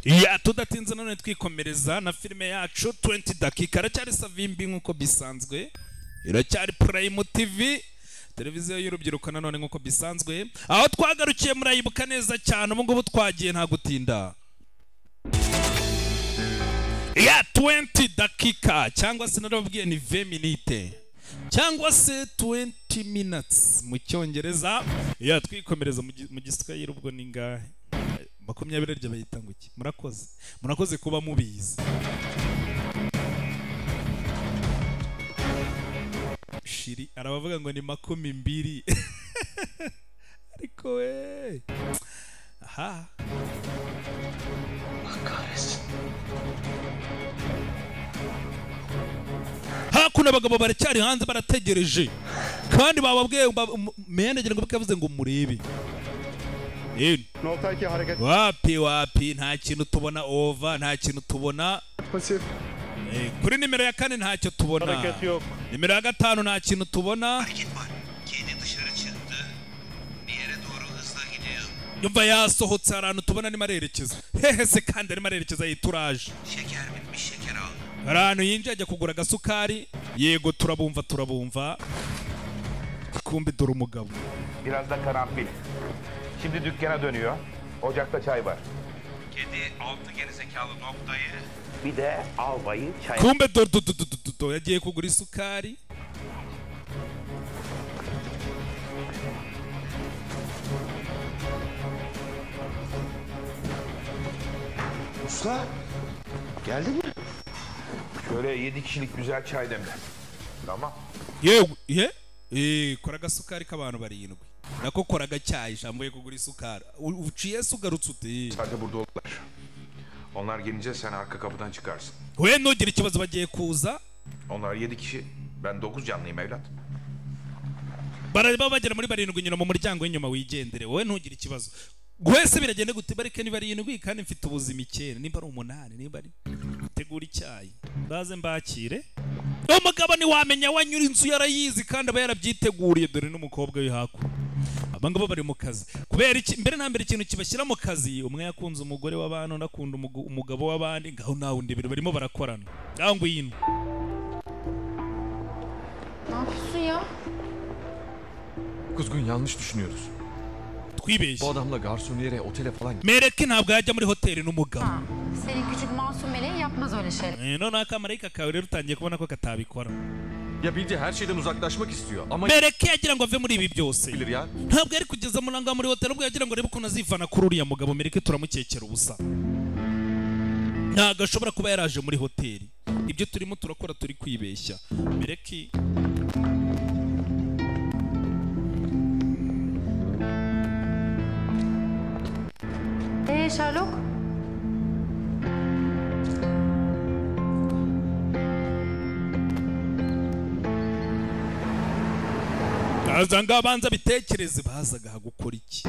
Ya tudatinze none twikomereza na filime yacu 20 dakika. Aracyari Savimbi nkuko bisanzwe, iracyari Prime TV, televiziyo y'urubyiruko nanone nkuko bisanzwe. Aho twagarukiye murayibuka neza cyane, ubu ngubu twagiye nta gutinda. Ya 20 dakika cyangwa se narababwiye ni 20 minute cyangwa se 20 minutes mu cyongereza. Ya twikomereza mu giswahili ubwo ni ngahe? 20 ryo bayita ngo iki? Murakoze, murakoze kuba mubizi. Shiri arabavuga ngo ni 20. Ariko we aha hakuno abagabo baracyari hanze barategereje, kandi bababwiye mende ngo bakavuze ngo murebe. Wapi wapi, nta kintu tubona over, nta kintu tubona. Kuri nimero ya 4 ntacyo tubona. Nimero ya 5 nta kintu tubona. Yumva yasohotse ahantu tubona arimo arerekeza. Hehe se kandi arimo arerekeza yituraje. Ahantu yinjiye ajya kugura agasukari. Yego turabumva turabumva. Kumbi dore umugabo. Biraz da karanfil. Şimdi dükkana dönüyor. Ocakta çay var. Kedi altı gerizekalı noktayı bir de albayı çay. Kumbe dur dur dur dur dur. Yagiye kugura isukari. Usta geldi mi? Şöyle 7 kişilik güzel çay demle. Tamam. Ye ye. Kora agasukari k'abantu barindwi. Nako kora agacyayi jambuye kugura isukari. Uciye sugarutse ute? Sadece burada oldular. Onlar gelince sen arka kapıdan çıkarsın. We ntugire ikibazo bagiye kuza. Onlar 7 kişi, ben 9 canlıyım evlat. Baraba bagera muri barindwi nyuma mu muryango w'inyuma wigendere. Wowe ntugire ikibazo. Gwese biragende gute bareke ni barindwi kandi mfite ubuzima 9 nimba ari 8 nimba ari tegura icyayi. Baze mbakire. Umugabo ni wamenya wanyura inzu yarayizi kandi aba yarabyiteguriye. Dore n'umukobwa we hakuno. Abangabo bari mu kazi. Kubera iki mbere na mbere ikintu kibashyira mu kazi, umwe yakunze umugore w'abantu ndakunda umugabo w'abandi, ngaho nawe undi barimo barakorana. Ngaho ngwino. Ne yapıyorsun ya? Kuzgun yanlış düşünüyoruz. Twibeshye. Bu adamla garsoniyere, otele falan. Mereke ntabwo yajya muri hoteli n'umugabo. Senin küçük masum meleğin yapmaz öyle şeyler. None akamarayika kawe rero utangiye kubona ko katabikora. Ya bildiği her şeyden uzaklaşmak istiyor ama Mereke yagira ngo ave muri ibi byose. Bilir ya. Ntabwo yari kugeza muranga muri hoteli ubwo yagira ngo arebe ukuntu azivana kuri uriya mugabo. Mereke turamukekera ubusa. Ntabwo ashobora kuba yaraje muri hoteli. Ibyo turimo turakora turi kwibeshya. Mereke Sherlock? Azanga abanza bitekereze bazaga gukora iki?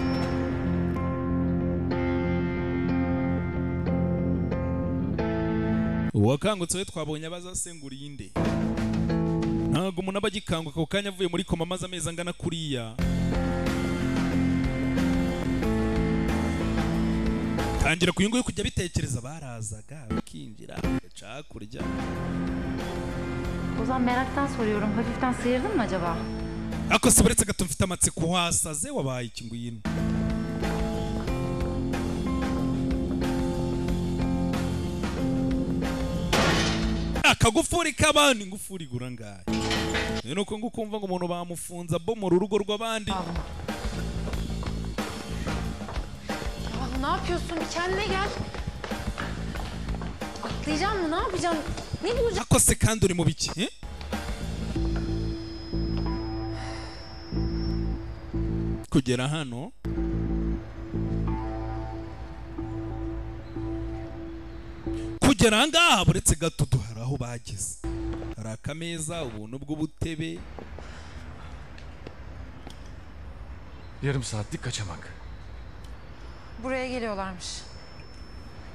Uwakangutse we twabonye abazasengura iyinde. Ntabwo umuntu aba agikanguka ako kanya avuye muri koma amaze amezi angana kuriya. Tangira kuyunguye kujya bitekereza barazaga bakinjira bagaca kurya. Ozan meraktan soruyorum, hafiften sıyırdın mı acaba? Ako se buretse gato mfite amatsiko wasaze wabaye iki ngwino. Akagufuri k'abandi ngufuri gura ngaye. Nuko ngukumva ngo umuntu bamufunza bomora urugo rw'abandi. Ne yapıyorsun? Bir kendine gel. Atlayacağım mı? Ne yapacağım? Ne bulacağım? Ako se kandi uri mu biki? Kugera hano kugera ngaha buretse gato duhara aho bageze. Hari akameza, ubuntu bw'ubutebe. Yarım saatlik kaçamak. Buraya geliyorlarmış.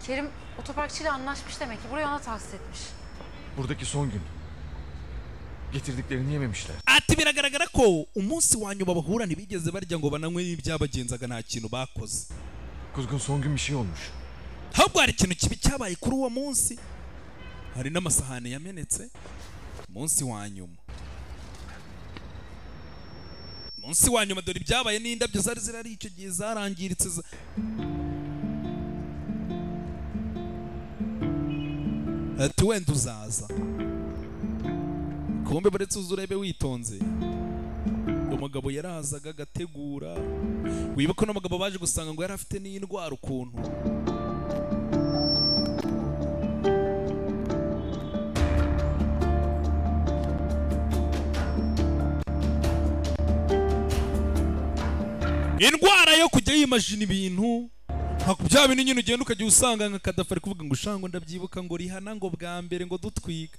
Kerim otoparkçıyla anlaşmış demek ki. Burayı ona tahsis etmiş. Buradaki son gün. Getirdiklerini yememişler. Ati biragaragara ko umunsi wa nyuma bahura ntibigeze barya ngo bananywe ibyabagenzaga, nta kintu bakoze. Kuzgun son gün bir şey olmuş. Ahubwo hari ikintu kibi cyabaye kuri uwo munsi. Hari n'amasahani yamenetse. Umunsi wa nyuma. Umunsi wa nyuma dore ibyabaye n'indabyo zari zirari icyo gihe zarangiritse. Ati wenda uzaza. Kumbe baretse uzurebe witonze. Umugabo yarazaga agategura. Wibuka no mugabo baje gusanga ngo yari afite n'indwara ukuntu. Indwara yo kujya yimagine ibintu bya bintu nyine ugenda ukajya usanga nka Kadafi ari kuvuga ngo ushango ndabyibuka ngo rihana ngo bwa mbere ngo dutwika.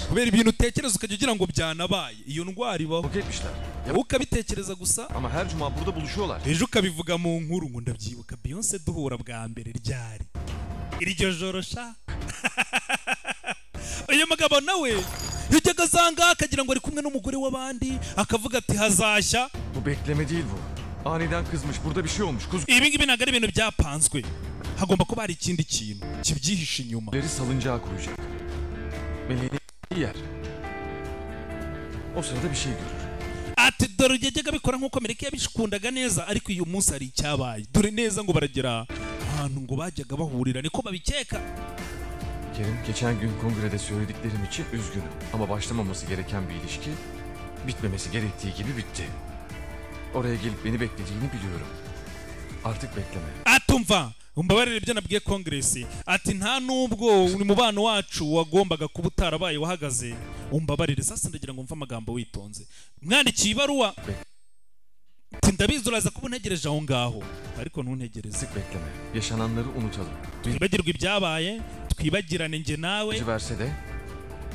Kubera ibintu utekereza ukajya ugira ngo byanabaye. Iyo ndwara ibaho. Ukabitekereza gusa. Ama her cuma burada buluşuyorlar. Ejo ukabivuga mu nkuru ngo ndabyibuka Beyonce duhura bwa mbere ryari. Iryo joro sha. Uyu mugabo nawe yajyaga azanga akagira ngo ari kumwe n'umugore w'abandi akavuga ati hazashya. Bu bekleme değil bu. Aniden kızmış. Burada bir şey olmuş. Ibi ngibi ntabwo ari ibintu byapanzwe. Hagomba kuba hari ikindi kintu kibyihishe inyuma. Leri salıncağa koyacak. Meleğini yer. O sırada bir şey görür. Ati dore yajyaga abikora nk'uko Amerika yabikundaga neza, ariko uyu munsi hari icyabaye. Dore neza ngo baragera ahantu ngo bajyaga bahurira niko babikeka. Kerim, geçen gün kongrede söylediklerim için üzgünüm. Ama başlamaması gereken bir ilişki bitmemesi gerektiği gibi bitti. Oraya gelip beni beklediğini biliyorum. Artık bekleme. Atumva umbabarire ibyo nabwiye kongresi. Ati nta nubwo umubano wacu wagombaga kuba utarabaye wahagaze. Umbabarire. Sasa ndagira ngo mva amagambo witonze. Mwandikiye ibaruwa. Ati ndabizi uraza kuba untegereje aho ngaho. Ariko ntuntegereze. Bekleme. Yaşananları unutalım. Twibagirwe ibyabaye, twibagirane nge nawe. Verse de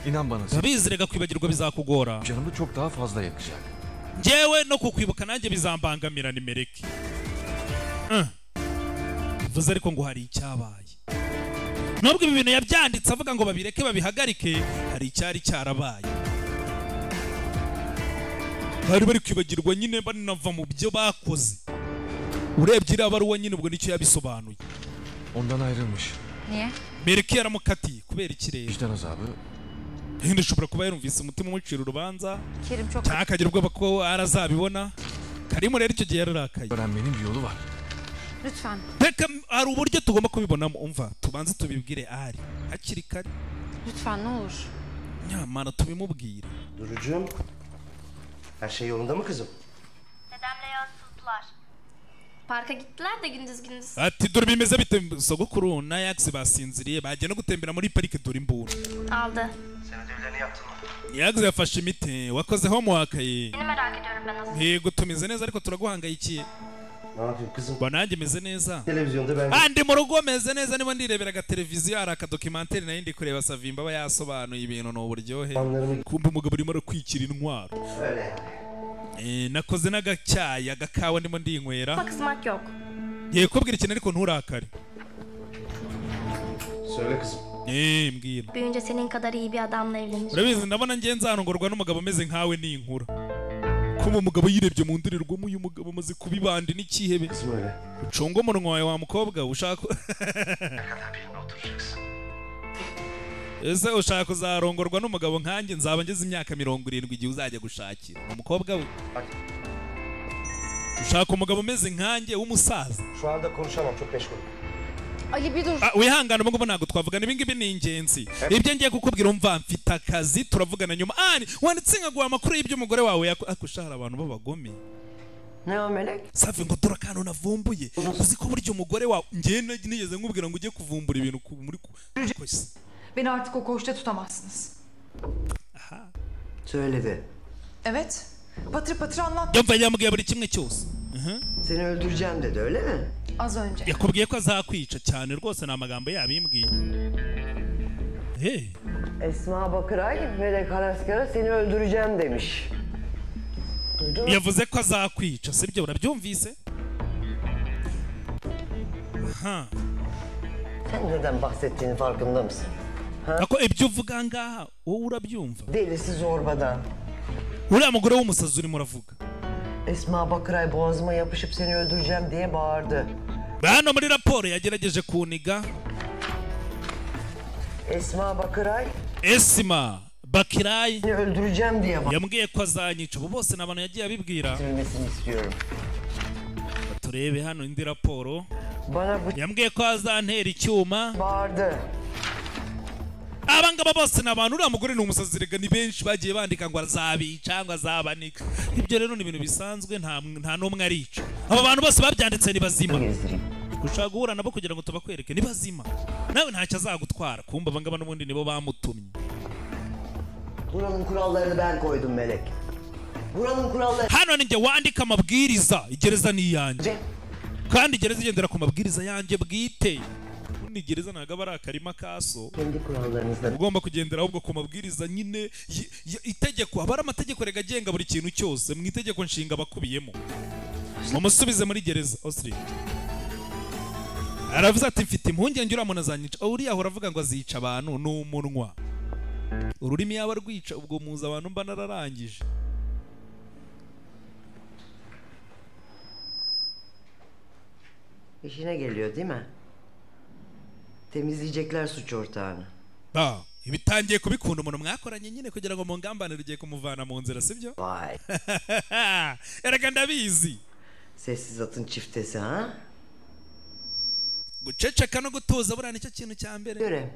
inan bana. Ndabizi rega kwibagirwa bizakugora. Canımı çok daha fazla yakacak. Njyewe no kukwibuka nanjye bizambangamira ni Meleki. Bivuze ariko ngo hari icyabaye. Nubwo ibi bintu yabyanditse avuga ngo babireke babihagarike, hari icyari cyarabaye. Bari bari kwibagirwa nyine banava mu byo bakoze. Urebye iriya baruwa nyine ubwo nicyo yabisobanuye. Ondan ayrılmış. Niye? Meleki yaramukatiye kubera ikirere. Vicdan azabı. Hindi ushobora kuba yarumvise umutima umucira urubanza. Kerim çok cyangwa akagira ubwoba ko arazabibona. Karimu rero icyo gihe yararakaye. Öğrenmenin bir yolu var. Lütfen. Reka hari uburyo tugomba kubibonamo. Umva tubanze tubibwire ari hakiri kare. Lütfen ne olur. Nyamara tubimubwire. Durucuğum, her şey yolunda mı kızım? Dedemle yansıttılar. Parka gittiler de gündüz gündüz. Ati dur bimeze bite sogokuru na Yax basinziriye bagiye no gutembera muri parike dore imbura. Aldı. Sen ödevlerini yaptın mı? Yax yafashe imiti wakoze homework ye. Seni merak ediyorum ben aslında. Yego tumeze neza ariko turaguhangayikiye. Ne yapayım kızım? Ba nanjye meze neza. Televizyonda ben. Ndi mu rugo meze neza niba ndirebera aga televiziyo hari aka documentaire nayo ndi kureba Savimba aba yasobanuye ibintu no buryohe. Kumva umugabo urimo arakwikira intwaro. Öyle. Nakoze n'agacyayi agakawa ndimo ndinywera. Kızmak yok. Yego kubwira ikintu ariko nturakare. Söyle kızım. Mbwira. Büyüyünce senin kadar iyi bir adamla evleneceğim. Urabizi ndabona ngiye nzarongorwa n'umugabo umeze nkawe ninkura. Kuba umugabo yirebye mu ndorerwamo uyu mugabo amaze kubibandi n'ikihebe. Ucunga umunwa wawe wa mukobwa ushaka. Ese ushaka kuzarongorwa n'umugabo nkanjye nzaba ngeze imyaka 70 igihe uzajya gushakira umukobwa we. Ushaka umugabo umeze nkanjye w'umusaza. Şu anda konuşamam çok meşgulüm. Ali bir dur. Wihangane ubu ngubu ntabwo twavugana ibi ngibi ni ingenzi. Ibyo ngiye kukubwira umva mfite akazi turavugana nyuma. Wanditse nkaguha amakuru y'ibyo umugore wawe akushahara abantu b'abagome. Ne o Melek? Safi ngo dore akantu navumbuye. Uzi ko buryo umugore wawe ngiye nigeze nkubwira ngo ujye kuvumbura ibintu muri Beni artık o koğuşta tutamazsınız. Aha. Söyledi. Evet. Patır patır anlattı. Yumva yambwiye buri kimwe cyose. Seni öldüreceğim dedi öyle mi? Az önce. Yakubwiye ko azakwica cyane rwose ni amagambo yabimbwiye. Hey. Esma Bakıray Melek Halaskar'a seni öldüreceğim demiş. Duydun mu? Yavuze ko azakwica sibyo urabyumvise? Ha. Sen neden bahsettiğinin farkında mısın? Ako ibyo uvuga ngaha wowe urabyumva? Delisi zorbadan. Uriya mugore w'umusazi urimo uravuga. Esma Bakıray boğazıma yapışıp seni öldüreceğim diye bağırdı. Hano muri raporo yagerageje kuniga Esma Bakıray Esma Bakiray seni öldüreceğim diye yambwiye ko azanyica. Ubu bose ni abantu yagiye abibwira. bitirilmesini istiyorum. Turebe hano indi raporo. Bana Yambwiye ko azantera icyuma. bağırdı. Aba ngaba bose ni abantu, uriya mugore ni umusazi rega, ni benshi bagiye bandika ngo azabica, ngo azabanika. Ibyo rero ni ibintu bisanzwe, nta n'umwe arica. Aba bantu bose babyanditse ni bazima. Gezdireyim. Ushaka guhura nabo kugira ngo tubakwereke ni bazima, nawe ntacyo azagutwara. Kumva aba ngaba n'ubundi nibo bamutumye. Buranın kurallarını ben koydum Melek. Buranın kuralları... Hano ni njye wandika amabwiriza, igereza ni iyanjye kandi gereza igendera ku mabwiriza yanjye bwite. Ubundi gereza ntabwo aba ari akarima ka so. Kendi kurallarınızla Ugomba kugendera ahubwo ku mabwiriza nyine itegeko aba ari amategeko rega agenga buri kintu cyose mu itegeko nshinga bakubiyemo. Mumusubize muri gereza. Osiri aravuze ati mfite impungenge uriya muntu azanyica. Uriya ahora avuga ngo azica abantu, ni umunwa, ururimi yaba rwica, ubwo muzi abantu mba nararangije. İşine geliyor değil mi? Temizleyecekler suç ortağını. Ba, ibitangiye kubikunda umuntu mwakoranye nyine kugira ngo mungambanire, ugiye kumuvana mu nzira, sibyo? Vay. Erega ndabizi. Sessiz atın çiftesi ha? Guceceka no gutuza buriya nicyo kintu cya mbere. Göre.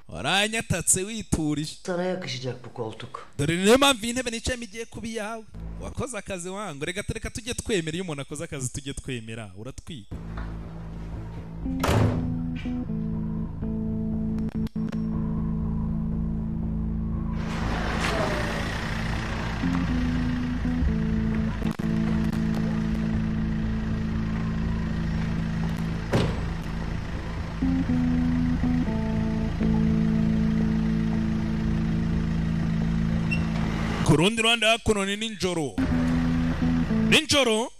Waranyatatse witurije. Sana yakışacak bu koltuk. Dore niyo mpamvu iyi ntebe nicayemo igiye kuba iyawe. Wakoze akazi wangu. Reka reka tujye twemera, iyo umuntu akoze akazi tujye twemera. Uratwika. Ku rundi ruhande hakuno ni nijoro. Nijoro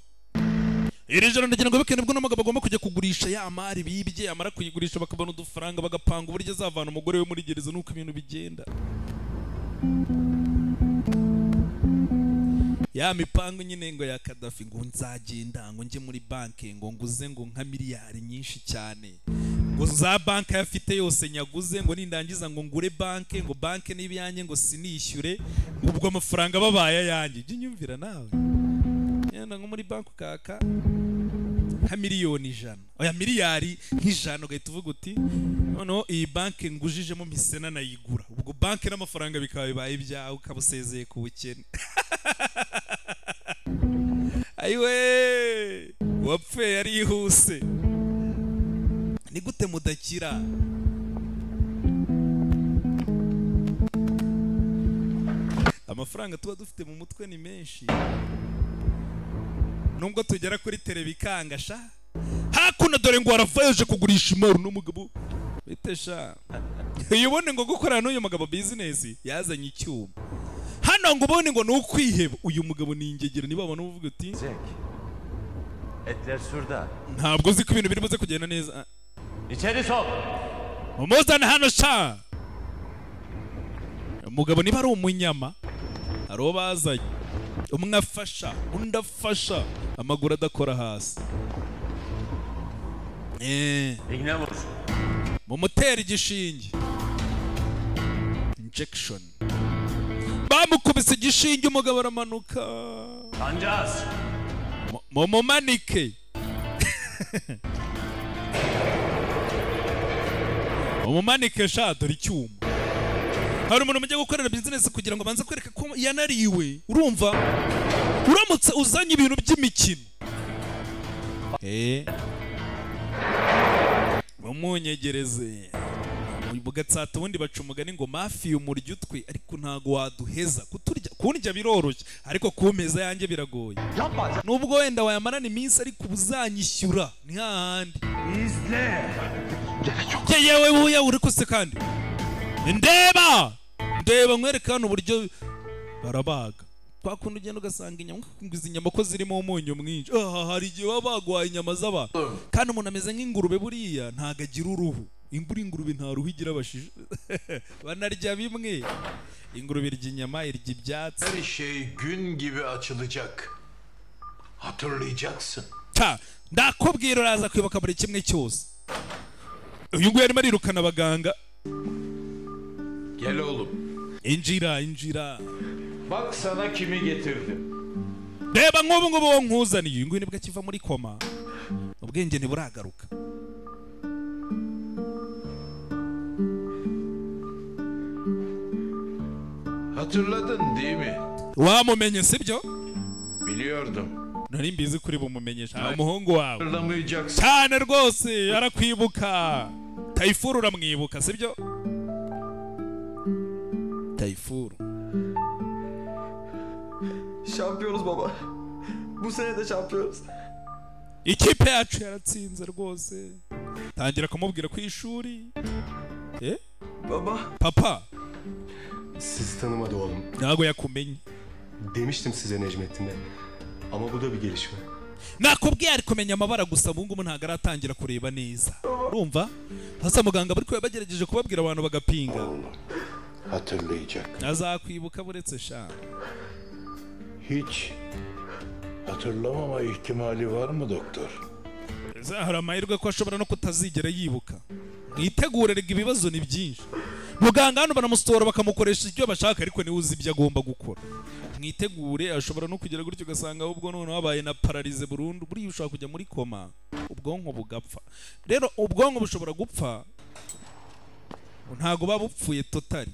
iri joro ndagira ngo bike nibwo n'umugabo agomba kujya kugurisha ya mari bibye, amara kuyigurisha bakabona udufaranga bagapanga uburyo azavana umugore we muri gereza, nuko ibintu bigenda. Ya mipango nyine ngo ya Kadafi, ngo nzagenda ngo njye muri banke ngo nguze ngo nka miliyari nyinshi cyane, ngo za banke afite yose nyaguze, ngo nindangiza ngo ngure banke, ngo banke n'ibiyanjye ngo sinishyure, ubwo amafaranga babaye ayanjye. Jya unyumvira nawe, yenda nko muri banki ukaka nka 100,000,000, oya 100,000,000, ugahita uvuga uti noneho iyi banki ngujijemo mpise nanayigura, ubwo banki n'amafaranga bikaba bibaye ibyawe, ukaba usezeye ku bukene. Ayiwe, uwapfuye yarihuse. Ni gute mudakira? Amafaranga tuba dufite mu mutwe ni menshi, nubwo tugera kuri tere bikanga sha. Hakuno dore ngo aravaje kugurisha imari n'umugabo bite sha. Uyibone ngo gukorana n'uyu mugabo business yazanye icyuma hano, ngo ubone ngo nukwiheba. Uyu mugabo ni ingegera, niba abantu uvuga uti Etler surda. Ntabwo uzi ko ibintu biri buze kugenda neza. İçeri sok. Umuzane hano sha. Umugabo niba ari umunyama hari uwo bazanye, umwe afasha undi afasha, amaguru adakora hasi. Mumutera igishinge, injection. Bamukubise igishinge umugabo aramanuka. Sancas. Mumumanike. Mumumanike sha, dore icyuma. Hari umuntu mujya gukorera business kugira ngo banze kwereka ko yanariwe. Urumva uramutse uzanye ibintu by'imikino, bamunyegereze bugatsata. Ubundi baca umugani ngo mafi umurya utwe, ariko ntago waduheza kuturya. Kundya biroroshye ariko kumeza yanjye biragoye. Nubwo wenda wayamarana iminsi ariko ubuzanyishyura ni hahandi. Yewe buya uri kuse kandi ndeba ndeba nkwereka hano uburyo barabaga. Twakunda ugenda ugasanga inyama, izi inyama ko zirimo umunyu mwinshi. Aha hari igihe baba baguhaye inyama z'abantu kandi umuntu ameze nk'ingurube, buriya ntago agira uruhu. Ingurube nta ruhu igira, abashije banarya bimwe. Ingurube irya inyama, irya ibyatsi. Her şey gün gibi açılacak. Hatırlayacaksın. Ta, ndakubwira uraza kwibuka buri kimwe cyose. Uyu nguyu arimo arirukana abaganga. Gel oğlum. Injira, injira. Bak sana kimi getirdim. Reba nk'ubu ngubu wo nkuzaniye. Uyu nguyu nibwo akiva muri koma, ubwenge ntiburagaruka. Hatırladın değil mi? Wamumenye sibyo? Biliyordum. Nari mbizi kuri bumumenyesha. Umuhungu wawe. Hatırlamayacaksın. Cyane rwose arakwibuka. Tayfur uramwibuka sibyo? Tayfur. Şampiyonuz baba. Bu sene de şampiyonuz. Ikipe yacu yaratsinze rwose. Tangira kumubwira ku ishuri. Baba. Papa. Sizi tanımadı oğlum. Ntabwo yakumenye. Demiştim size Necmettin'e. Ama bu da bir gelişme. Nakubwiye ari kumenya amabara gusa, ubu ngubu ntabwo aratangira kureba neza. Urumva? Hasa muganga bari bagerageje kubabwira abantu bagapinga. Hatırlayacak. Azakwibuka buretse sha. Hiç hatırlamama ihtimali var mı doktor? Hari amahirwe ko ashobora no kutazigera yibuka. Mwitegure rega ibibazo ni byinshi. Muganga hano banamustora bakamukoresha ibyo bashaka, ariko niwe uzi ibyo agomba gukora. Mwitegure ashobora no kugira gutyo ugasanga ahubwo none wabaye na pararize burundu. Buriya ushobora kujya muri koma ubwonko bugapfa. Rero ubwonko bushobora gupfa, ntago buba bupfuye totali,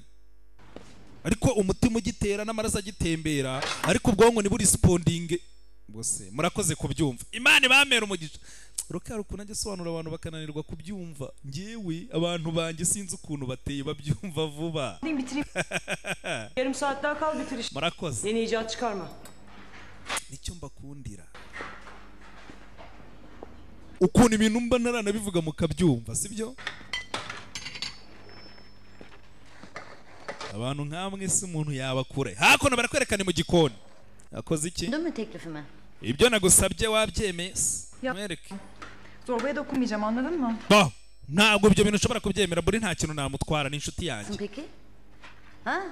ariko umutima ugitera n'amaraso agitembera, ariko ubwonko ntiburisipondinge. Bose murakoze kubyumva. Imana ibamera umugisha. Rukara ukuntu ajya asobanura abantu bakananirwa kubyumva. Ngewe abantu banjye sinzi ukuntu bateye babyumva vuba. Yarım saat daha kal bitir işi. Murakoze. Yeni icat çıkarma. Nicyo mbakundira. Ukuntu ibintu mba naranabivuga mukabyumva, sibyo? Abantu nkamwe si umuntu yabakure. Hakuno barakwerekana mu gikoni. Akoze iki? Değil mi teklifimi? Ibyo nagusabye wabyemeye? Mwereke. Zorbaya dokunmayacağım, anladın mı? Ba, ntabwo ibyo bintu ushobora kubyemera. Buri nta kintu namutwara, ni inshuti yanjye. Peki? Ha?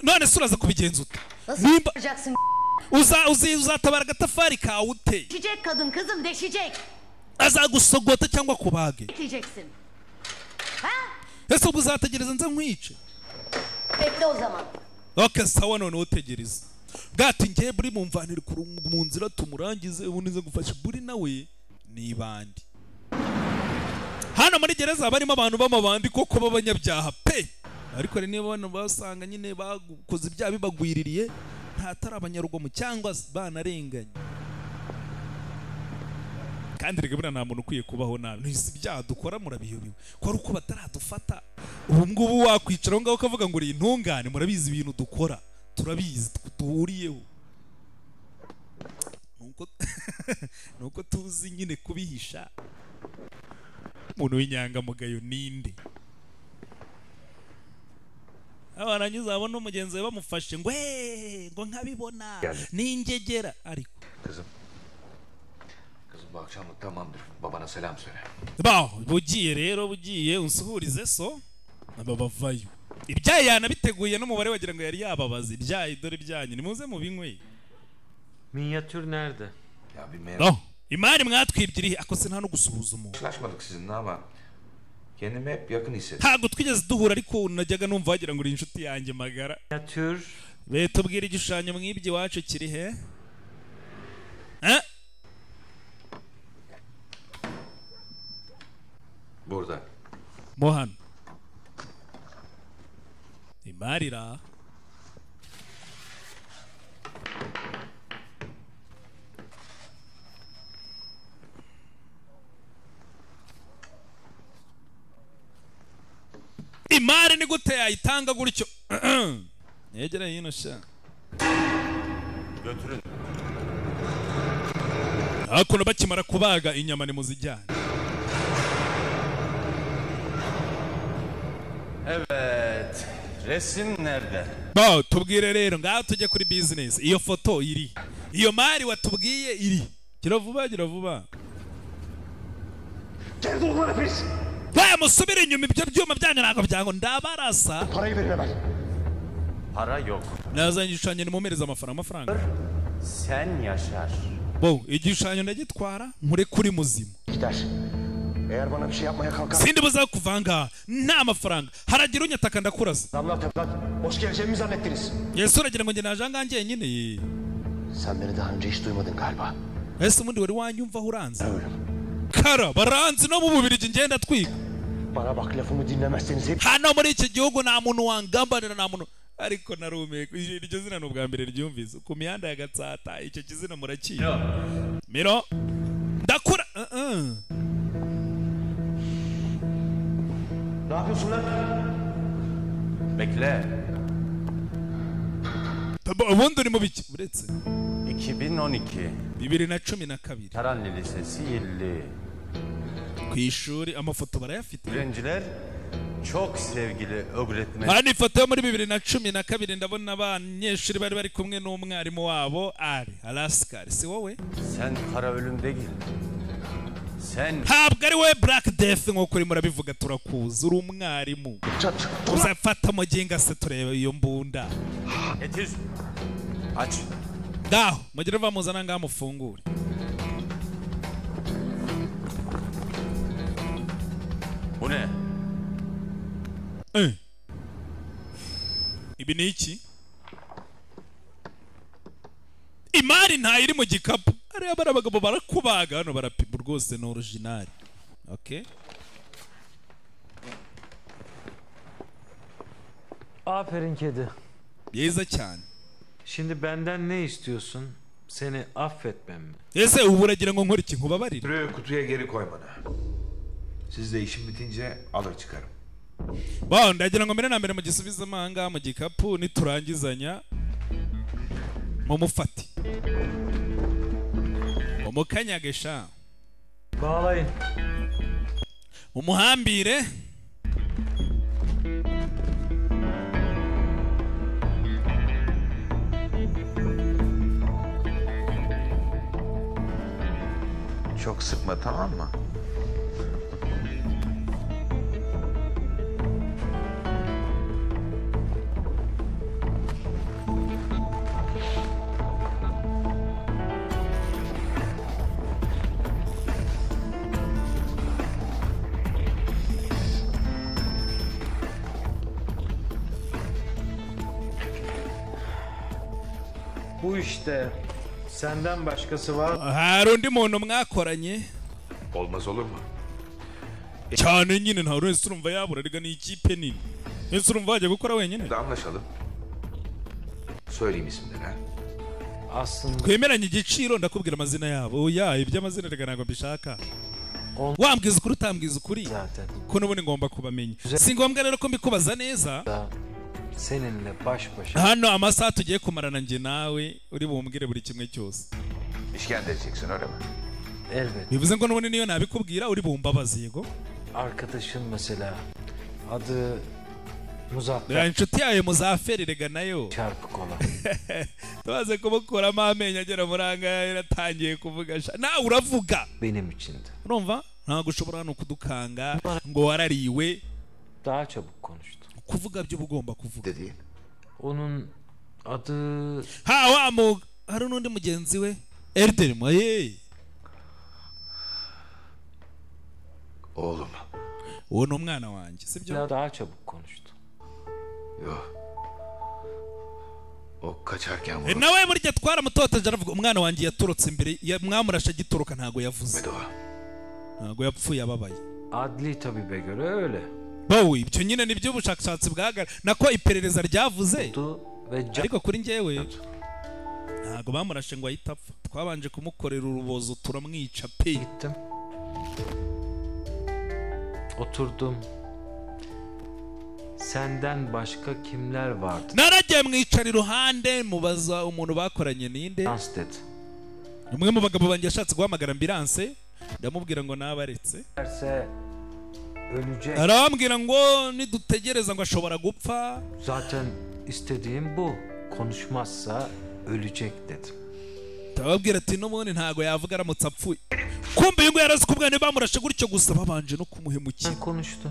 None se uraza kubigenza ute? Nimba uzatabara agatafari kawe ute? Deşecek kadın kızım, deşecek. Azagusogota cyangwa kubage. Bekleyeceksin. Ha? Ese ubwo uzategereza nze nkwice? Bekle o zaman. Okay, sawa none utegereza. Bwati ngiye buri mumvanire mu nzira tumurangize ubundi nze gufasha buri nawe ni bandi. Hano muri gereza barimo abantu b'amabandi koko b'abanyabyaha pe. Ariko rero niba bano basanga nyine bakoze ibyaha bibagwiririye, ntatari abanyarugomo cyangwa banarenganye. Kandi rega buriya nta muntu ukwiye kubaho nabi. Ntisi ibyaha dukora murabiyobewe. Ko ari uko bataradufata. Ubu ngubu wakwicara aho ngaho ukavuga ngo uri intungane, murabizi ibintu dukora. Turabizi duhuriyeho. Nuko tuzi nyine kubihisha. Umuntu w'inyangamugayo ninde? Abaranyuze abona umugenzi we bamufashe ngo ngo nkabibona ningegera ariko. Kızım. Kızım bu akşamlık tamamdır. Babana selam söyle. Ba, bugiye rero bugiye unsuhurize so. Aba bavayo. Ibyayi yanabiteguye n'umubare wagira ngo yari yababaza. Ibyayi dore ibyanyu nimuze mubinywe. Minyatür nerede? Ya bir No. İmari mwatwibye iri akose nta no gusuhuza umuntu. Karşılaşmadık sizinle ama kendimi hep yakın hissettim. Ntabwo twigeze duhura ariko najyaga numva wagira ngo uri inshuti yanjye magara. Minyatür. Be tubwire igishushanyo mwibye iwacu kiri he? Burada. Mo hano. Imari ra. Imari ni gute yayitanga gutyo? Negera hino sha. Götürün. Hakuno bakimara kubaga inyama ni muzijyane. Evet. Resim nerede? Ba, tubwire rero ngaho tujye kuri business. Iyo foto iri. Iyo mari watubwiye iri. Gira vuba, gira vuba. Ba, musubire inyuma ibyo byuma byanyu ntabwo byango ndabarasa. Parayı verin hemen. Para yok. Nazanye igishushanyo nimumereze amafaranga. Sen Yaşar. Bo, igishushanyo ndagitwara nkure kuri muzima. Gider. Eğer bana bir şey yapmaya kalkar... Sindi buza kuvanga nta mafaranga haragira unyataka ndakurasa. Damla teplat boş geleceğimi zannettiniz. Yesu uragira ngo nge naje ahangaha njyenyine. Sen beni daha önce hiç duymadın galiba. Ese ubundi wari wanyumvaho uranzi? Kara baranzi no mu Bubiligi ngenda twiga. Bana bak lafımı dinlemezseniz hep... Hano muri iki gihugu nta muntu wangambanira nta muntu. Ariko narumeka iryo zina ni ubwa mbere ryumvise ku mihanda ya Gatsata icyo kizina murakiye. Miro ndakura. Ne yapıyorsun lan? Bekle. Ubundi uri mu biki uretse 2012 2012 Taranlı Lisesi 50. Ku ishuri amafoto barayafite. Öğrenciler çok sevgili öğretmen. Hano ifoto yo muri 2012 ndabona abanyeshuri bari bari kumwe n'umwarimu wabo ari Alaskar. Si wowe? Sen kara ölüm değil. Sen ntabwo ari we Black Death nkuko urimo urabivuga turakuzi uri umwarimu. Uzafata muginga se turebe iyo mbunda. Getir. Aç. Ngaho mugire bamuzana ngaho mufungure. Bu ne? Ibi ni iki? Imari ntayiri mu gikapu. Ariya bari abagabo barakubaga hano barapima rwose ni original. Okay. Aferin kedi. Byiza cyane. Şimdi benden ne istiyorsun? Seni affetmem mi? Ese ubu uragira ngo nkore iki nkubabarire? Kutuya geri koymanı. Siz de işim bitince alır çıkarım. Ba ndagira ngo mbere na mbere mu gisubizo amahanga mu gikapu niturangizanya mumufate. Mumukanyagesha. Bağlayın. Mumuhambire. Çok sıkma tamam mı? Bu işte senden başkası var. Hari undi muntu mwakoranye? Olmaz olur mu? Cyane nyine nta wese urumva yabura rega ni ikipe nini. Ese urumva wajya gukora wenyine? Anlaşalım. Söyleyeyim isimleri ha. Aslında twemeranye igiciro ndakubwira amazina yabo. Oya iby'amazina rega ntabwo mbishaka. Wambwiza ukuri utambwiza ukuri ko n'ubundi ngomba kubamenya. Si ngombwa rero ko mbikubaza neza. Seninle baş başa. Hano amasaha tugiye kumarana nge nawe uri bumbwire buri kimwe cyose. İşkence edeceksin öyle mi? Elbette. Bivuze ngo n'ubundi niyo nabikubwira uri bumbabaze yego. Arkadaşın mesela adı Muzaffer. Ya inshuti yawe Muzaffer rega nayo. Çarpık olan. Tubaze kumukuramo amenyo agera muri angaya yaratangiye kuvuga sha. Nawe uravuga. Benim içindi. Urumva? Ntabwo ushobora hano kudukanga ngo warariwe. Daha çabuk konuştu. Kuvuga byo ugomba kuvuga. Onun adı ha wa mu hari n'undi mugenzi we Erdem hey. Oğlum. Uwo ni umwana wanjye sibyo? Daha çabuk konuştu. Yok. O kaçarken vuruldu. Nawe burya twaramutoteje aravuga umwana wanjye yatorotse imbere mwamurashe agitoroka ntago yavuze. Ntago yapfuye ababaye. Adli tabibe göre öyle. Bawe ibyo nyine nibyo ubushakashatsi bwagaragaje nako iperereza ryavuze. Ariko kuri njyewe ntago bamurashe ngo ahite apfa. Twabanje kumukorera urubozo turamwica pe. Oturdum. Senden başka kimler vardı? Naragiye mwicara iruhande mubaza umuntu bakoranye ninde? Umwe mu bagabo banjye yashatse guhamagara ambulance ndamubwira ngo nabaretse. Arambwira ngo nidutegereza ngo ashobora gupfa. Zaten istediğim bu. Konuşmazsa ölecek dedim. Tababwira ati n'ubundi ntago yavuga aramutse apfuye. Kumbe ngo yarazi ko umwana bamurashe gutyo gusa babanje no kumuhemukira. Konuştu.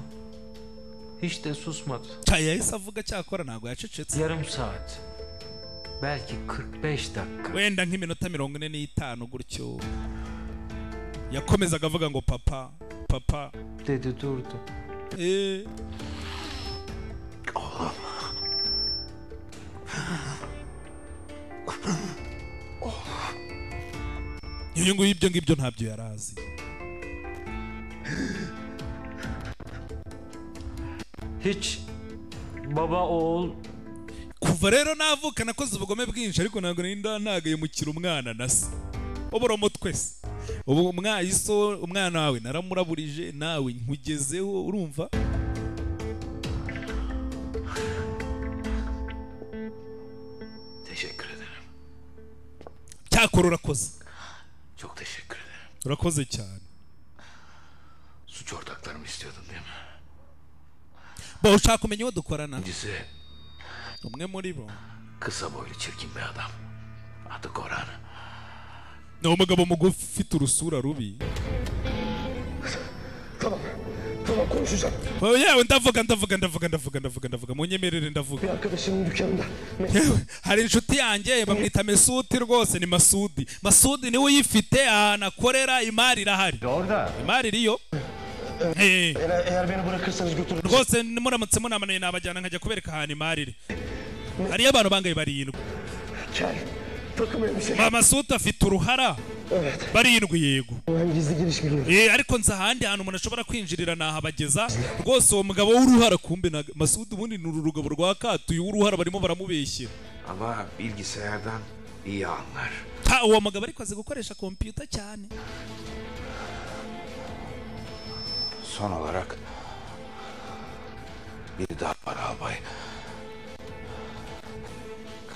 Hiç de susmadı. Çay avuga cyakora ntago yacecetse. Yarım saat. Belki 45 dakika. Wenda nk'iminota 45 gutyo. Yakomezaga avuga ngo papa, Papa Dedi durdu. Oğlum. Uyu nguyu ibyo ngibyo ntabyo yari azi. Hiç baba oğul Kuva rero navuka nakoze ubugome bwinshi, ariko ntabwo nari nagahemukira umwana na se. Ubura umutwe se. Ubu umwayiso umwana wawe naramuraburije, nawe nkugezeho, urumva? Teşekkür ederim. Cyakora urakoze. Çok teşekkür ederim. Urakoze cyane. Suç ortaklarımı istiyordun değil mi? Bo ushaka kumenya uwo dukorana? İkincisi Umwe muri bo kısa boylu çirkin bir adam. Adı Koran. Ni umugabo mugufi ufite urusura rubi. Tamam. Tamam konuşacağım. Oh, yewe ndavuga ndavuga ndavuga ndavuga ndavuga ndavuga, munyemerere ndavuga. Bir arkadaşımın dükkanında. Yewe hari inshuti yanjye bamwita Mesuti, rwose ni Masudi. Masudi niwe uyifite, ahantu akorera imari irahari. Orada. Imari iriyo. Eğer, eğer beni bırakırsanız götürürüm. Rwose muramutse munamanuye nabajyana nkajya kubereka ahantu imari iri. Hariyo abantu bangaye? Barindwi. Kel. Takım elbise. Masuti afite uruhara. Evet. Barindwi, yego. Ben gizli giriş biliyorum. Ariko nzi ahandi hantu umuntu ashobora kwinjirira nahabageza. Rwose uwo mugabo w'uruhara, kumbe na Masudi ubundi ni uru rugabo rwa katuye w'uruhara, barimo baramubeshyera. Ama bilgisayardan iyi anlar. Ha, uwo mugabo ariko azi gukoresha kompiyuta cyane. Son olarak bir daha var albay.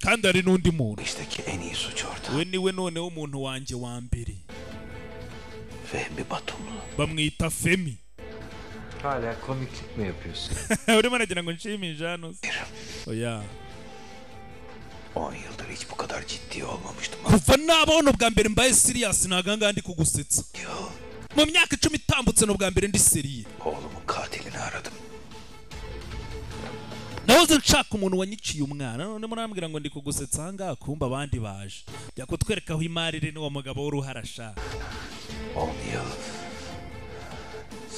Kandi hari n'undi muntu. İşteki en iyi suç ortağı. We niwe noneho umuntu wanjye wa mbere. Fehmi Batumlu. Bamwita Femi. Hala komiklik mi yapıyorsun? Urimo aragira ngo nshimishe hano se? Oya. 10 yıldır hiç bu kadar ciddi olmamıştım. Kuva nabona ubwa mbere mbaye serious, ntabwo ngaha ndi kugusetsa. Mu myaka 10 itambutse ni ubwa mbere ndi sérieux. Oğlumun katilini aradım. Nahoze nshaka umuntu wanyiciye umwana, none murambwira ngo ndi kugusetsa aha ngaha, kumba abandi baje. Jya kutwereka aho imari iri n'uwo mugabo w'uruhara sha. 10 yıl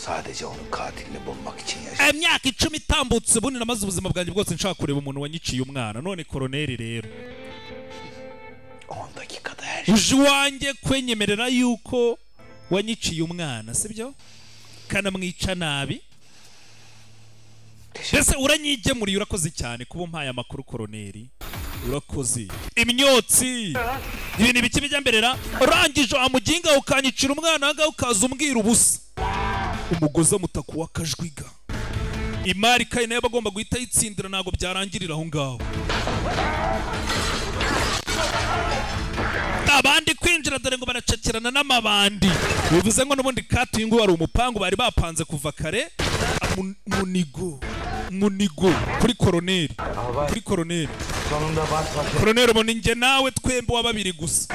sadece onun katilini bulmak için yaşadım. Imyaka 10 itambutse ubundi namaze ubuzima bwanjye bwose nshaka kureba umuntu wanyiciye umwana, none koroneri rero 10 dakikada her şey. Uje iwanjye kwenyemerera yuko wanyiciye umwana, sibyo? Kanamwica nabi. Mbese uranyigemuriye, urakoze cyane kuba umpaye amakuru koroneri. Urakoze. Imyotsi. Ibintu biki bijya mberera? Urangije amuginga ukanyicira umwana aha ukaza umbwira ubusa. Umugozi amutaku w'akajwiga. Imari kayi nayo bagomba guhita yitsindira, ntabwo byarangirira aho ngaho. Abandi kwinjira dore ngo baracakirana n'amabandi. Bivuze ngo n'ubundi katuye ngo wari umupangu bari bapanze kuva kare. Munigo munigo kuri koroneri, kuri koroneri. Sonunda baş başa. Koroneri ubona njye nawe twembi wa babiri gusa.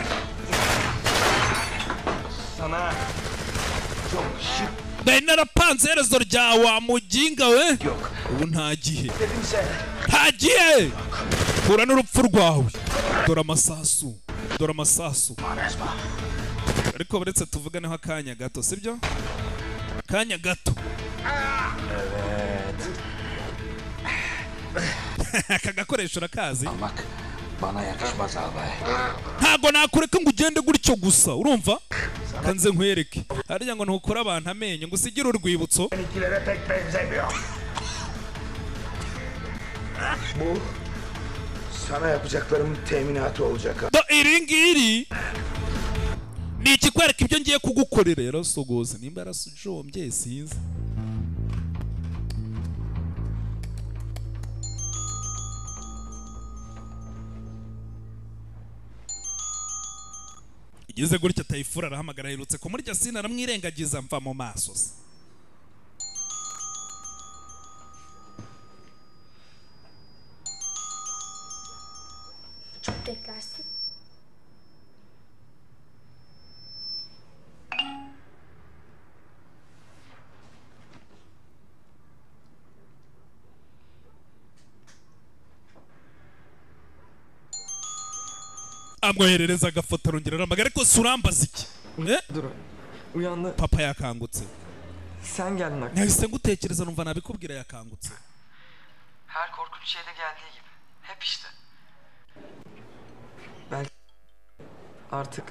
Sana çok şık. Nari narapanze iherezo rya wa muginga we. Yok. Ubu nta gihe. Dedimse. Nta gihe. Hura n'urupfu rwawe. Dore amasasu. Dore amasasu. Ariko buretse tuvuganeho akanya gato, sibyo? Akanya gato. Evet. Aka gakoresho urakazi? Almak bana yakışmaz albay. Ntabwo nakureka ngo ugende gutyo gusa, urumva? Kanze nkwereke. Harya ngo ntukure abantu amenyo ngo usigire urwibutso. Benimkilere pek benzemiyor. Bu sana yapacaklarımın teminatı olacak. Do iri ngiri ni ikikwereka ibyo ngiye kugukorera. Yarasogoze nimba yarasujombye sinzi. Igeze gutya Tayfur arahamagara, aherutse kumurya sina aramwirengagiza mva mu maso se. Çok beklersin. Amwoherereza agafoto arongera arahamagara, ariko si urambaza iki? Dur. Uyandı. Papa yakangutse. Sen geldin aklıma. Nahise ngutekereza numva nabikubwira yakangutse. Her korkunç şeyde geldiği gibi. Hep işte. Belki artık.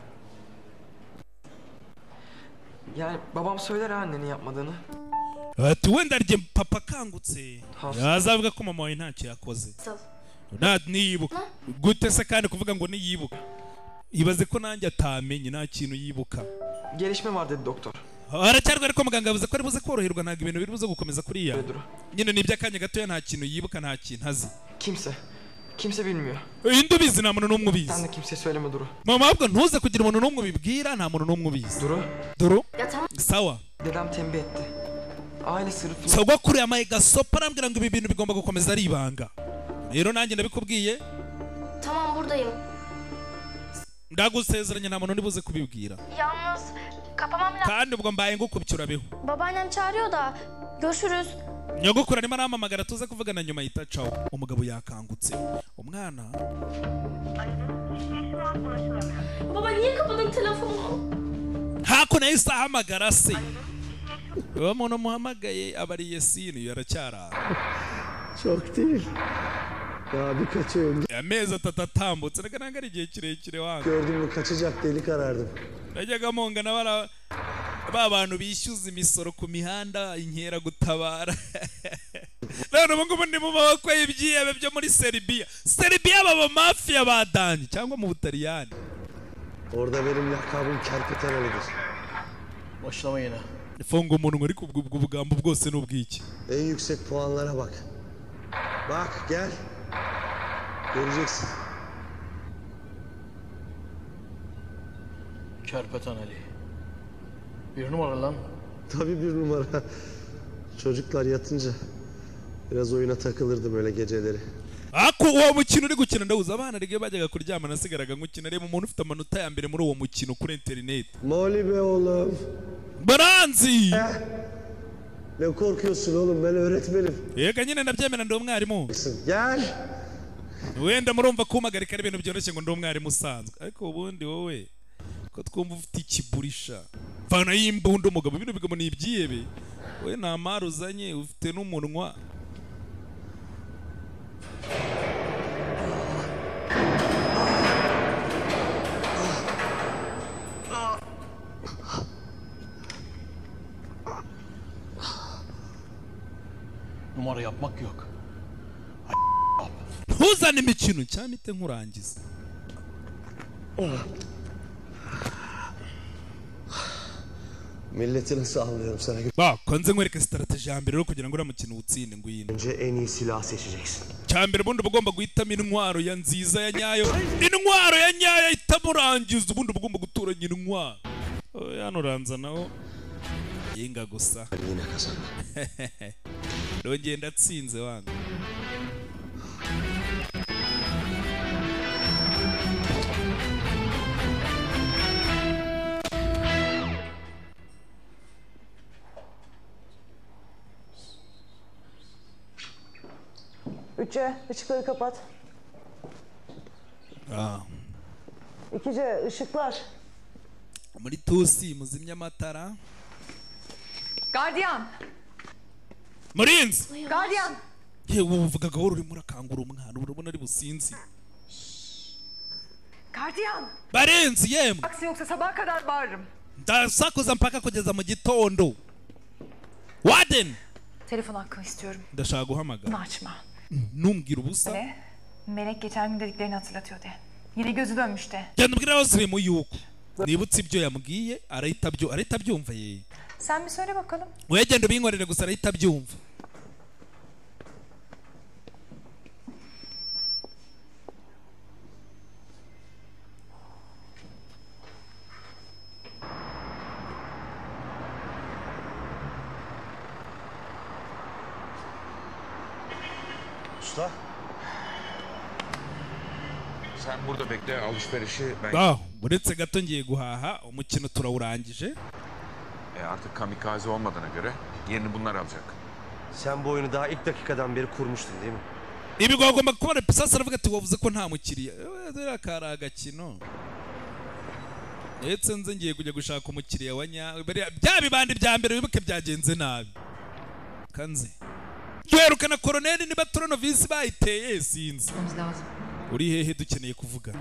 Yani babam söyler ha annenin yapmadığını. Ati wenda rye papa akangutse yazavuga ko mama wawe ntacyo yakoze. Niyibuka gute se kandi kuvuga ngo niyibuka, ibaze ko nanjye atamenye nta kintu yibuka. Gelişme var dedi doktor. Aracyarwa ariko muganga yavuze ko ari buze koroherwa, ntabwo ibintu biri buze gukomeza kuriya. Nyine ni iby'akanya gatoya, nta kintu yibuka, nta kintu azi. Kimse. Kimse bilmiyor. Indi ubizi, nta muntu n'umwe ubizi. Sen de kimseye söyleme Duru. Mama ahubwo ntuze kugira umuntu n'umwe ubibwira, nta muntu n'umwe ubizi. Duru. Duru. Sawa. Dedem tembih etti. Aile sırrı. Sogokuru yamaye gasopa arambwira ngo ibi bintu bigomba gukomeza ari ibanga. Rero nanjye ndabikubwiye. Tamam buradayım. Ndagusezeranye nta muntu ndibuze kubibwira. Yalnız kapamam lazım. Kandi ubwo mbaye ngukubye urabeho. Babaannem çağırıyor da görüşürüz. Nyogokuru arimo arampamagara tuze kuvugana nyuma yita cawo. Umugabo yakangutse. Umwana. Baba niye kapadın telefonu? Hako nahise ahamagara se. Uwo muntu muhamagaye abariye sini yaracyara. Çok değil. Daha birkaç ay önce. Amezi atatu atambutse reka ntabwo ari igihe kirekire wanga. Gördüm mü kaçacak delik arardım. Najyaga mpongana bara ba bantu bishyuza imisoro ku mihanda inkeragutabara. None ubu ngubu ndi mu maboko y'ibyihebe byo muri Serbia. Serbia baba mafia badanje cyangwa mu Butaliyani. Orada benim lakabım Kerpeten Ali'dir. Başlama yine. Funga umunwa ariko ubwo bugambo bwose n'ubwiki. En yüksek puanlara bak. Bak gel. Göreceksin. Kerpeten Ali. Bir numara lan. Tabii bir numara. Çocuklar yatınca biraz oyuna takılırdım öyle geceleri. Ako uwo mukino uri gukina ndawuza abana rege bajyaga kuryama nasigaraga ngukina. Reba umuntu ufite amanota ya mbere muri uwo mukino kuri internet. Moli be oğlum. Baranzi. Ne korkuyorsun oğlum, ben öğretmenim. Yega nyine ndabyemera ndi umwarimu. Gel. Wenda murumva kumagarika ari ibintu byoroshye ngo ndi umwarimu usanzwe, ariko ubundi wowe ko twumva ufite ikiburisha vana y'imbunda umugabo bino bigamo ni ibyihebe, we nta mari uzanye ufite n'umunwa. Numara yapmak yok. Ntuzane imikino cyamite nkurangiza. Milleti nasıl anlıyorum sana? Bak konze nkwereke strateji ya mbere rero kugira ngo uriya mukino uwutsinde ngwino. Önce en iyi silahı seçeceksin. Cya mbere ubundi uba ugomba guhitamo intwaro ya nziza ya nyayo. Intwaro ya nyayo itamurangiza, ubundi uba ugomba gutoranya intwaro. Hano uranza naho yinga gusa. Yine kazandı. Ndongeye ndatsinze wanga. Üçe, ışıkları kapat. İkice, ışıklar. Muri tusi muzimye amatara. Gardiyan. Murinzi. Gardiyan. Yewe uvuga gahoro urimo urakangura umwana urabona ari businzi. Gardiyan. Barenzi yemwe. Aksi yoksa sabaha kadar bağırırım. Ndasakuza mpaka kugeza mu gitondo. Warden. Telefon hakkını istiyorum. Ndashaka guhamagara. Bunu açma. Numbwira ubusa. Ne? Melek geçen gün dediklerini hatırlatıyor de. Yine gözü dönmüş de. Genda ubwira Özlem'i yuko nibutse ibyo yambwiye arahita abyumva ye. Sen bir söyle bakalım. Wowe genda ubinkorere gusa arahita abyumva. Usta. Sen burada bekle, alışverişi ben... Uretse gato ngiye guhaha, umukino turawurangije. Artık kamikaze olmadığına göre yerini bunlar alacak. Sen bu oyunu daha ilk dakikadan beri kurmuştun değil mi? Ibi bagomba kubona sasa aravuga ati wavuze ko nta mukiriya. Dore akari agakino. Ndetse nze ngiye kujya gushaka umukiriya wa nyawe. Bya bibandi bya mbere wibuke byagenze nabi. Kanze. Duherukana koroneli niba toronovisi bayiteye sinzi. Uri hehe dukeneye kuvugana.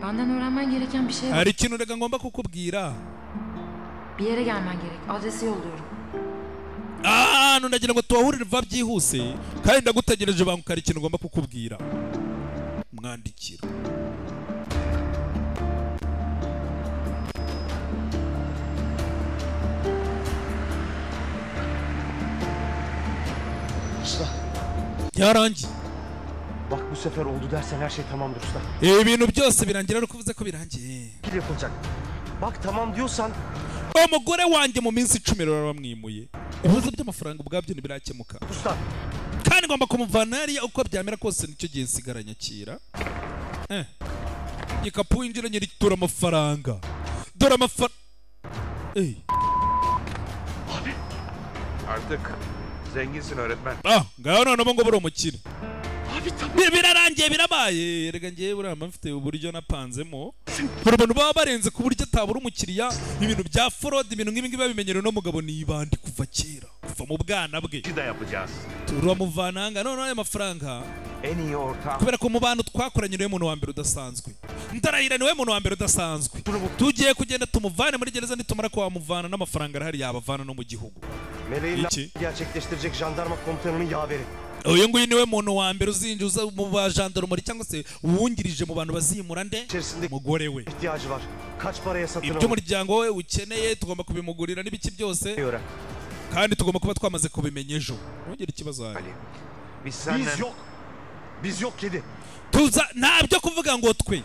Benden öğrenmen gereken bir şey var. Hari ikintu rega ngomba kukubwira. Bir yere gelmen gerek. Adresi yolluyorum. Ahantu ndagira ngo tuhahurire vuba byihuse kandi ndagutegereje banguka hari ikintu ngomba kukubwira. Mwandikira. Usta. Yarangiye. Bak bu sefer oldu dersen her şey tamamdır usta. Ibintu byose birangira ariko uvuze ko birangiye. Yapılacak. Bak tamam diyorsan umugore wanjye mu minsi 10 rero bamwimuye. Ibibazo by'amafaranga ubwabyo ntibirakemuka. Usta. Kandi ngomba kumuvana hariya uko byamera kose nicyo gihe nsigara nyakira. Igikapu winjira nyiritura amafaranga. Dore amafaranga. Abi. Artık zenginsin öğretmen. Ah, ngaho none ubu ngubu uri umukire. Birarangiye birabaye. Rega ngiye buramba mfite uburyo napanzemo. Hari abantu baba barenze ku buryo atabura umukiriya, ibintu bya fraud, ibintu nk'ibi ngibi babimenyera no mugabo ni ibandi kuva kera, kuva mu bwana bwe. Turamuvana none aya mafaranga. Kubera ko mu bantu twakoranye niwe muntu wa mbere udasanzwe. Ndarahira niwe muntu wa mbere udasanzwe. Tugiye kugenda tumuvane muri gereza nitumara kwamuvana n'amafaranga arahari yabavana no mu gihugu. Meleğin gerçekleştirecek jandarma komutanının yaveri. Uyu nguyu niwe muntu wa mbere uzinjiza mu ba gendarmerie cyangwa se uwungirije mu bantu bazimura nde mugore we. İhtiyacı var. Kaç paraya satın Ibyo umuryango we ukeneye tugomba kubimugurira n'ibiki byose. Kandi tugomba kuba twamaze kubimenya ejo. Ntugire ikibazo hari. Biz yok. Biz yok kedi. Tuza ntabyo kuvuga ngo twe.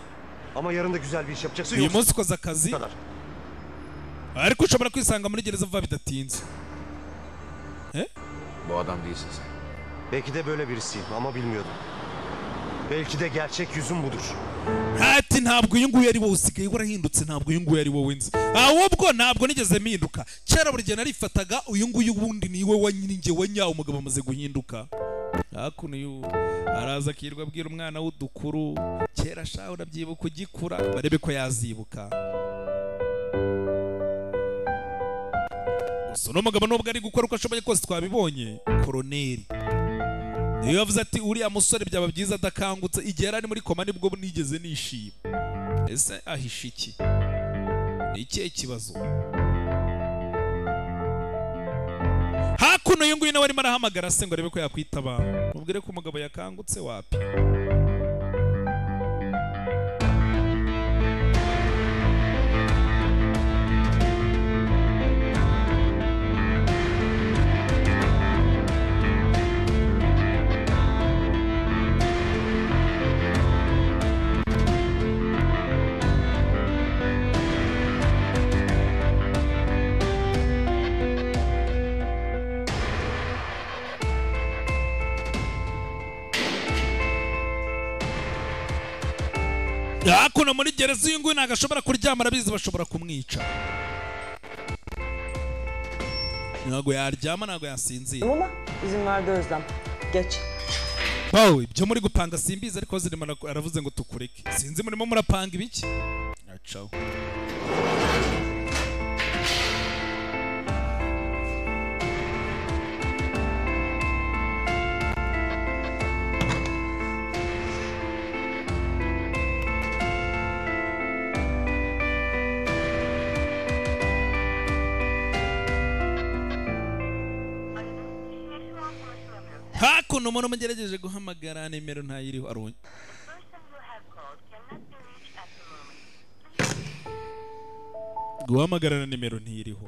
Ama yarın da güzel bir iş yapacaksın. Uyu munsi ukoze akazi. Ariko ushobora kwisanga muri gereza vuba bidatinze. Bu adam değilsin sen. Belki de böyle birisiyim ama bilmiyordum. Belki de gerçek yüzüm budur. Ati ntabwo uyu nguyu ari wowe usigaye warahindutse ntabwo uyu nguyu ari wowe nzi. Ahubwo ntabwo nigeze mpinduka. Kera buri gihe narifataga uyu nguyu wundi ni we wa nyine wa nyawo umugabo amaze guhinduka. Hakuno uyu araza akirwa abwira umwana w'udukuru kera sha urabyibuka ugikura barebe ko yazibuka. Gusa uno mugabo nubwo ari gukora uko ashoboye kose twabibonye koroneli. Niyo yavuze ati uriya musore byaba byiza adakangutse igihe yari ari muri koma nibwo nigeze nishima. Ese ahisha iki? Ni ikihe kibazo? Hakuno uyu nguyu nawe arimo arahamagara se ngo arebe ko yakwitaba. Mubwire ko umugabo yakangutse wapi? Hakuno muri gereza uyu nguyu ntabwo ashobora kuryama arabizi bashobora kumwica. Ntabwo yaryama ntabwo yasinzira. Ama izin verdi Özlem. Geç. Bawe ibyo muri gupanga simbizi ariko zirimo aravuze ngo tukureke. Sinzi murimo murapanga ibiki? Acaho. Hakuno umuntu mugerageje guhamagara nimero ntayiriho aronye. Guhamagara na nimero ntiriho.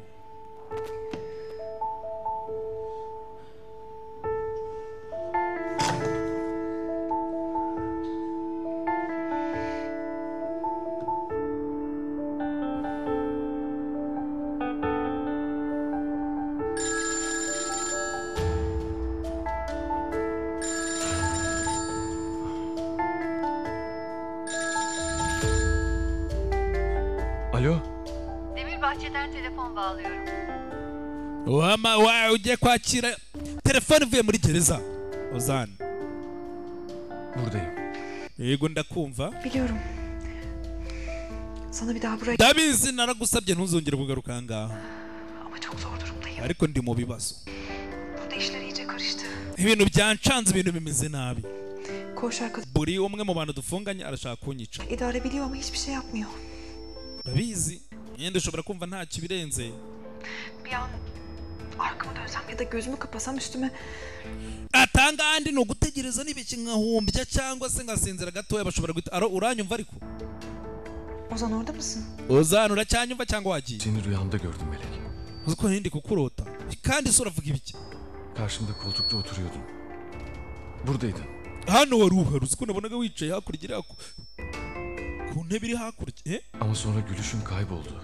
Alo. Demirbahçe'den telefon bağlıyorum. Wama wa ugiye kwakira telefone ivuye muri gereza. Ozan. Buradayım. Yego ndakumva. Biliyorum. Sana bir daha buraya... Ndabizi naragusabye ntuzongere kugaruka aha ngaha. Ama çok zor durumdayım. Ariko ndi mu bibazo. Burada işler iyice karıştı. Ibintu byancanze, ibintu bimeze nabi. Koğuş arkadaş... Buri umwe mu bantu dufunganye arashaka kunyica. İdare biliyor ama hiçbir şey yapmıyor. Urabizi. Yenda ushobora kumva nta kibirenze. Bir an arkamı dönsem ya da gözümü kapasam üstüme... Atanga andi ni ugutegereza n'ibiki nkahumbya cyangwa se ngasinzira gatoya bashobora guhita. Aro uranyumva ariko? Ozan orada mısın? Ozan uracyanyumva cyangwa wagiye? Seni rüyamda gördüm Melek. Uzi ko ndi kukurota. Kandi se uravuga ibiki? Karşımda koltukta oturuyordun. Buradaydın. Hano wari uhari, uzi ko nabonaga wicaye hakurya iriya ku ntebe iri hakurya. Ama sonra gülüşün kayboldu.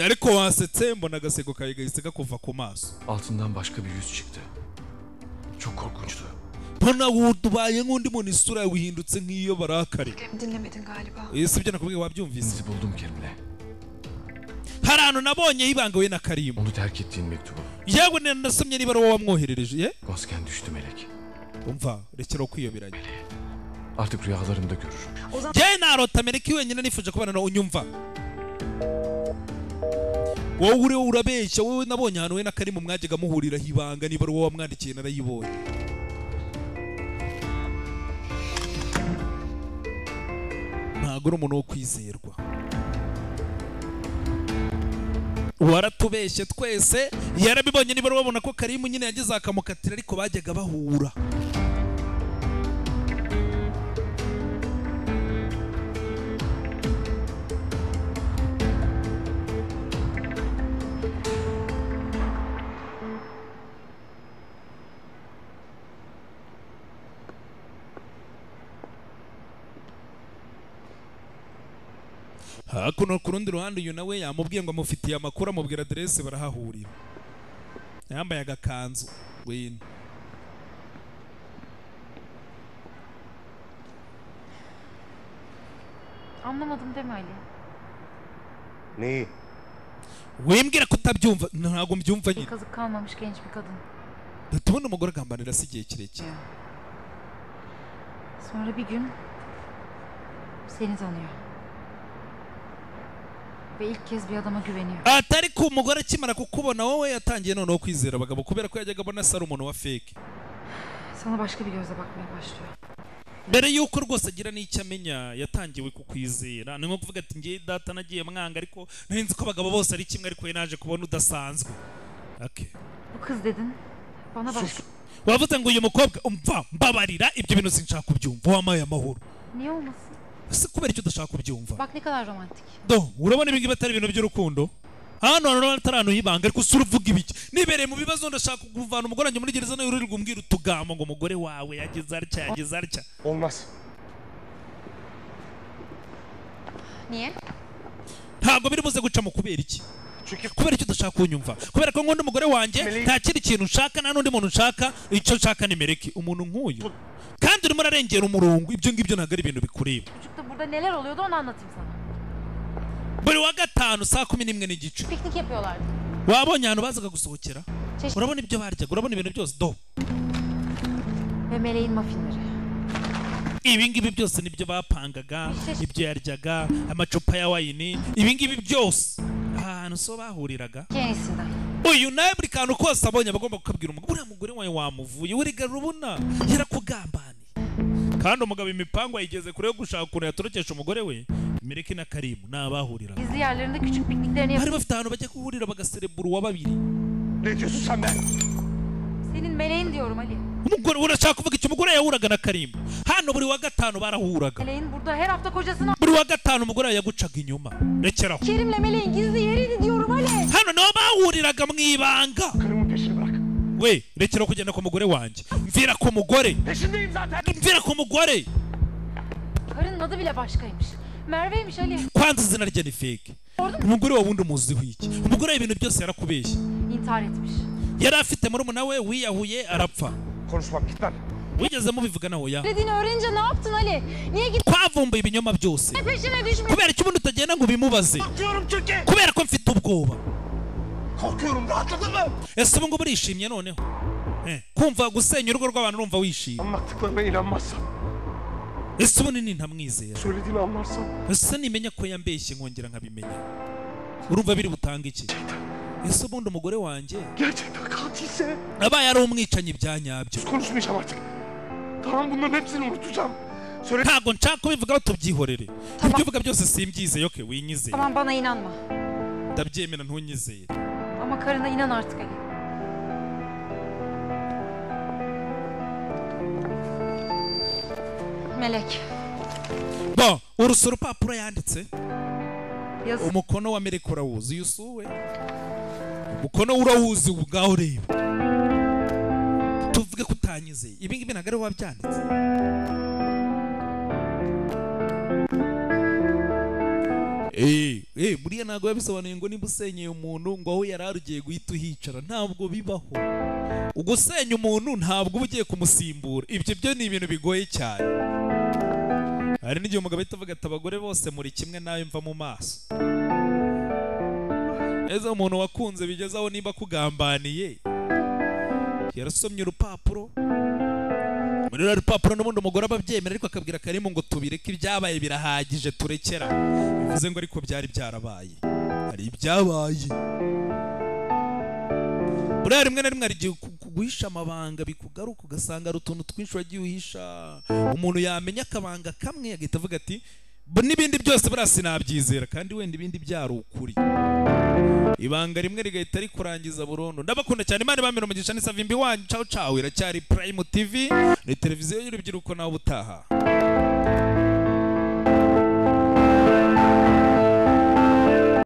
Ariko wasetse mbona agaseko kawe gahise kakuva ku maso. Altından başka bir yüz çıktı. Çok korkunçtu. Mbona ubaye nk'undi muntu, isura yawe ihindutse nk'iyo barakare. Dinlemedin galiba. Ese ibyo nakubwiye wabyumvise? Sizi buldum Kerim'le. Hari ahantu nabonye ibanga we na Karim. Onu terk ettiğin mektubu. Yewe nasomye niba ari wowe wamwoherereje. Ye? Masken düştü Melek. Umva, rekera kwiyoberanya. Artık rüyalarımda görürüm. Jye narota Melek wenyine nifuje kubana nawe unyumva. Wowe uriho urabeshya, wowe nabonye ahantu we na Karim mwajyaga muhuriraho ibanga, niba ari wowe wamwandikiye narayibonye. Ntabwo uri umuntu wo kwizerwa. Waratubeshye twese, yarabibonye niba babona ko Karim nyine yagize akamukatira ariko bajyaga bahura. Hakuno ku rundi ruhande uyu nawe yamubwiye ngo amufitiye amakuru, amubwira adresse barahahurira. Yambaye agakanzu wino. Anlamadım deme Ali. Neyi? Wimbwira ko utabyumva, ntabwo mbyumva nyine. Kazık kalmamış genç bir kadın. Tubona umugore agambanira se igihe kirekire. Sonra bir gün seni tanıyor. Ve ilk kez bir adama güveniyor. Atari ku umugore akimara kukubona wowe yatangiye noneho kwizera abagabo kubera ko yajyaga abona sari umuntu wa fake. Sana başka bir gözle bakmaya başlıyor. Mbere yuko rwose agira n'icyo amenya yatangiwe kukwizera. Ni nko kuvuga ati ngiye data nagiye mwanga ariko nari nzi ko abagabo bose ari kimwe ariko we naje kubona udasanzwe. Okay. Bu kız dedin. Bana bak. Wavuze ngo uyu mukobwa umva mbabarira ibyo bintu sinshaka kubyumva wamaye amahoro. Niye olmasın? Ese kubera icyo udashaka kubyumva? Bak ne kadar romantik. Do, urabona ibi ngibi atari ibintu by'urukundo? Hano hantu atari ahantu h'ibanga ariko usura uvuga ibiki? Nibereye mu bibazo ndashaka kuvana umugore wanjye muri gereza nawe urirwa umbwira utugambo ngo umugore wawe yagize atya yagize atya. Olmaz. Niye? Ntabwo biri buze guca mu kubera iki? Kubera icyo udashaka kunyumva? Kubera ko nkunda umugore wanjye nta kindi kintu nshaka nta n'undi muntu nshaka, icyo nshaka ni Melek, umuntu nk'uyu. Kandi urimo urarengera umurongo, ibyo ngibyo ntabwo ari ibintu bikureba. Çocukta burada neler oluyordu onu anlatayım sana. Buri wa gatanu saa 11:15. Piknik yapıyorlardı. Wabonye ahantu bazaga gusohokera? Urabona ibyo baryaga, urabona ibintu byose do. Ve Meleğin muffinleri. Ibi ngibi byose nibyo bapangaga, ibyo yaryaga, amacupa ya wayini, ibi ngibi byose. Ahantu so bahuriraga. Uyu nawe buri kantu kose abonye abagomba kukabwira umugore, uriya mugore wawe wamuvuye, uriga rubona yarakugambaniye. Kandi umugabo imipango ayigeze kure yo gushaka ukuntu yatorokesha umugore we. Melek na Karim n'abahuriraga. Gizli yerlerinde küçük pikniklerini Bari bafite ahantu bajya guhurira bagaserebura uwa babiri. Ne diyorsun sen be? Senin Meleğin diyorum Ali. Umugore urashaka kuvuga iki? Umugore yahuraga na Karim. Hano buri wa gatanu barahuraga. Meleğin burada her hafta kocasını Buri wa gatanu umugore yagucaga inyuma. Rekeraho. Kerim'le Meleğin gizli yeriydi diyorum Ali. Hano niho bahuriraga mu ibanga. Karımın peşini bırak. We, rekeraho kugenda ku mugore wanjye. Mvira ku mugore. Peşindeyim zaten. Mvira ku mugore. Karının adı bile başkaymış. Merve'ymiş Ali. Kwanza izina rye ni fake. Umugore wa wundi umuziho iki? Umugore ibintu byose yarakubeshye. İntihar etmiş. Yari afite murumuna we wiyahuye arapfa. Konuşmam gitmem. Wigeze mubivuga nawe ya? Dediğini öğrenince ne yaptın Ali? Niye gittin? Twavumbuye ibinyoma byose. Peşine düşmüş. Kubera iki ubundi utagenda ngo ubimubaze? Korkuyorum çünkü. Kubera ko mfite ubwoba. Korkuyorum, rahatladın mı? Ese ubu ngubu urishimye noneho? Kumva gusenya urugo rw'abantu urumva wishimye. Anlattıklarına inanmazsam. Ese ubundi nintamwizera? Söylediğini anlarsam. Ese nimenya ko yambeshye nkongera nkabimenya, urumva biri butange iki? Ese ubundi umugore wanjye Gerçekten katilse. abaye ari umwicanyi bya nyabyo? Konuşmayacağım artık. Tamam, bunların hepsini unutacağım. Söyle. Ntabwo nshaka kubivugaho, tubyihorere. Ibyo uvuga byose simbyizeye. Okay, winyizeye. Tamam, bana inanma. Ndabyemera, ntunyizeye. Ama karına inan artık Ali. Melek. Bo urusa urupapuro yanditse. Yazık. Umukono wa Melek urawuzi, iyo usuwe umukono urawuzi ubwawe. Ureba, tuvuge ko utanyizeye, ibi ngibi ntabwo ari wowe wabyanditse. Buriya ntabwo biba bisobanuye ngo niba usenyeye umuntu ngo aho yari arugiye guhita uhicara, ntabwo bibaho. Ugusenya umuntu ntabwo uba ugiye kumusimbura, ibyo byo ni ibintu bigoye cyane. Hari n'igihe umugabo ahita avuga ati: "Abagore bose muri kimwe, nawe mva mu maso." Ese umuntu wakunze bigezaho niba akugambaniye? Yarasomye urupapuro. Muri ruriya rupapuro n'ubundi umugore aba abyemera, ariko akabwira Karimu ngo tubireke, ibyabaye birahagije, turekera. Bivuze ngo ariko byari byarabaye, hari ibyabaye. Buriya rimwe na rimwe hari igihe guhisha amabanga bikugaruka, ugasanga hari utuntu twinshi wagiye uhisha. Umuntu yamenya akabanga kamwe agahita avuga ati: "N'ibindi byose buriya sinabyizera," kandi wenda ibindi byari ukuri. Ibanga rimwe rigahita rikurangiza burundu. Ndabakunda cyane, Imana ibamira umugisha. Ni Savimbi wanyu. Cawu cawu. Iracyari Prime TV, ni televiziyo y'urubyiruko. Nawe ubutaha.